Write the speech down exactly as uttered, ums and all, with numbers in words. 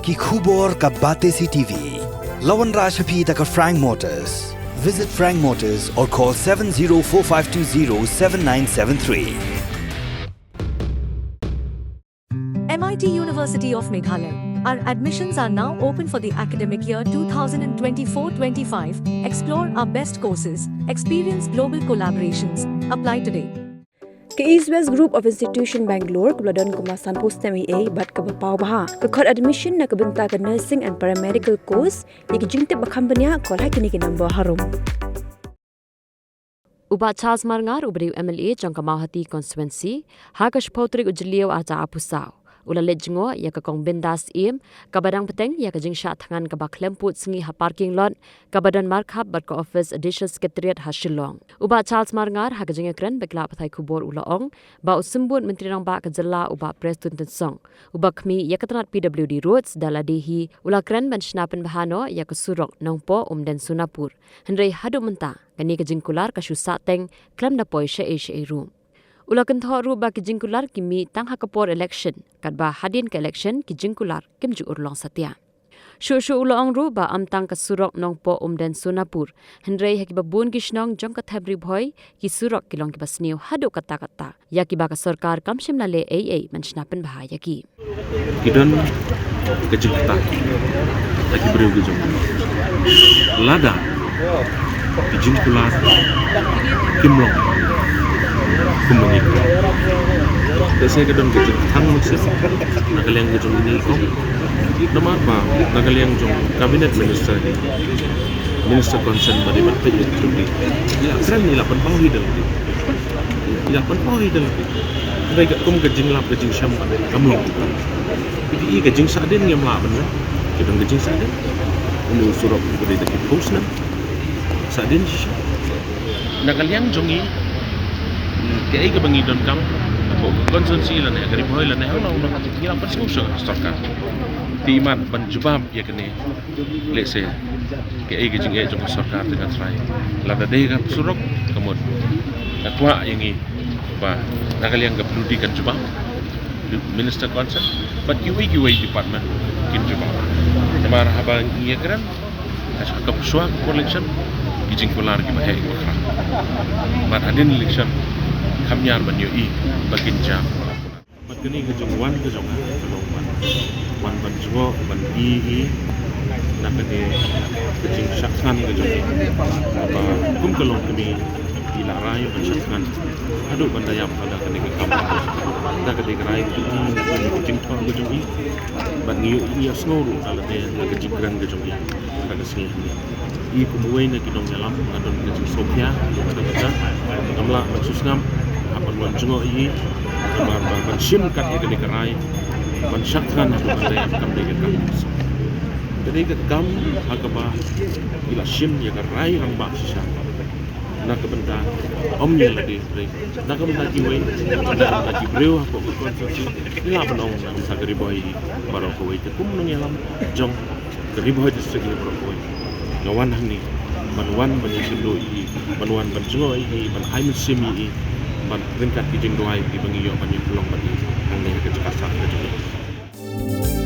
Ki khubor ka Batesi T V. La wanrah sha phi da ka Frank Motors. Visit Frank Motors or call seven zero four five two zero seven nine seven three. M I T University of Meghalaya. Our admissions are now open for the academic year two thousand twenty-four twenty-five. Explore our best courses, experience global collaborations. Apply today. Ka East West Group of Institution Bangalore kaba la don kumba sanphew snem eiei bad kaba paw bha ka khot admission na ka bynta ka nursing and paramedical course. Ïa ki jingtip ba kham bniah, call ha kine ki number harum. U Bah Charles Marngar, uba dei u M L A jong ka Mawhati constituency, ha ka shiphew tarik u Jylliew arhajar arphew saw, u la leit jngoh ïa ka Kong Bindas Syiem, kaba dang bteng ïa ka jingshah thngan kaba khlem pud sngi ha parking lot kaba don markhap bad ka office Additional Secretariat ha Shillong. U Bah Charles Marngar, ha ka jingïakren bad ki lad pathai khubor, u la ong ba u Symbud Myntri Rangbah ka jylla, u Bah Prestone Tynsong, uba khmih ïa ka tnat P W D Roads da lade hi, u la kren ban shna pynbha noh ïa ka surok Nongpoh Umden Sonapur. Hynrei haduh mynta kane ka jingkular ka shu sahteng, khlem da poi shaei shaei ruh. U la kynthoh ruh ba ki jingkular ki mih tang ha ka por election, katba hadien ka election ki jingkular kim ju urlong satia. Shuh shuh u la ong ruh ba ym tang ka surok Nongpoh Umden Sonapur, hynrei ha kiba bun ki shnong jong ka them Ri Bhoi, ki surok ki long kiba sniew haduh katta katta, ïa kiba ka sorkar kam shym la leh eiei ban shna pynbha ïa ki. Ki don ka jingktah ha ki briew ki jong, lada ki jingkular kim long kumba ngi kwah. Te sa ka don ka jingkthang mynsiem na ka liang ka jong ngi, kong. Namar ba na ka liang jong cabinet minister, minister concern ba dei ban peit ïa ka jong ngi, i la kren, i la pynpaw hi da lade. I la pynpaw hi da lade. Hynrei katkum ka jinglap ka jingshem kam long. Phi i ka jingsahdien ngim lah ban leh. Ka don ka jingsahdien. Une u surok uba dei da ki phew snem. Sahdien shisha. Na ka liang jong ngi, kaei kaba ngi donkam, hapoh ka constituency lane ha ka Ri Bhoi lane ha uno uno, ngi la pynsngew sha ka sorkar. Te imat ban jubab ïa kane, lehse kaei ka jingeh jong ka sorkar te nga trai. Lada dei ka surok, ka mut nga kwah ïa ngi ba na ka liang ka P W D kan jubab, minister concern, bad kiwei kiwei department kin jubab. Namar haba ngi ïakren ha ka shuwa ka por election, ki jingkular kiba heh kiba khraw. Bad hadien election, kham ñiar ban ïohi ba kin jia. Bad kane ka jingwan ka jong nga ka long ban wan ban jngoh ban ïohi na kane ka jingshah thngan ka jong ngi. Ba kum ka longkmie i la rai ban shah thngan haduh ban da ïap ha kane ka kam. Da kane ka rai ka jong ngi, ka jingthoh ka jong ngi. Bad ngi ïohi ïa sngew ruh da lade na ka jingkren ka jong ngi ha ka sngi hangne. I kum uwei na ki nongïalam nga don ka jingsngewkhia, ka bynta ngam lah ban shu sngap hap ban wan jngoh ïa i, namar ba ban shim kat ïa kane ka rai ban shah thngan haduh ban da ïap kam dei ka kam. Ka dei ka kam ha kaba i la shim ïa ka rai rangbah shisha. Na ka bynta ym ïa lade hynrei na ka bynta kiwei, na ka bynta ki briew hapoh ka constituency, ngi lah ban ong na ka bynta ka Ri Bhoi baroh kawei. Te kum nongïalam jong ka Ri Bhoi District ïa baroh kawei, nga wan hangne ban wan ban ïakynduh ïa i, ban wan ban jngoh ïa i, ban ai mynsiem ïa i, ban ryngkat ki jingduwai kiba ngi ïoh ban ïapynlong bad i hangne ha ka jaka sah ka jong i.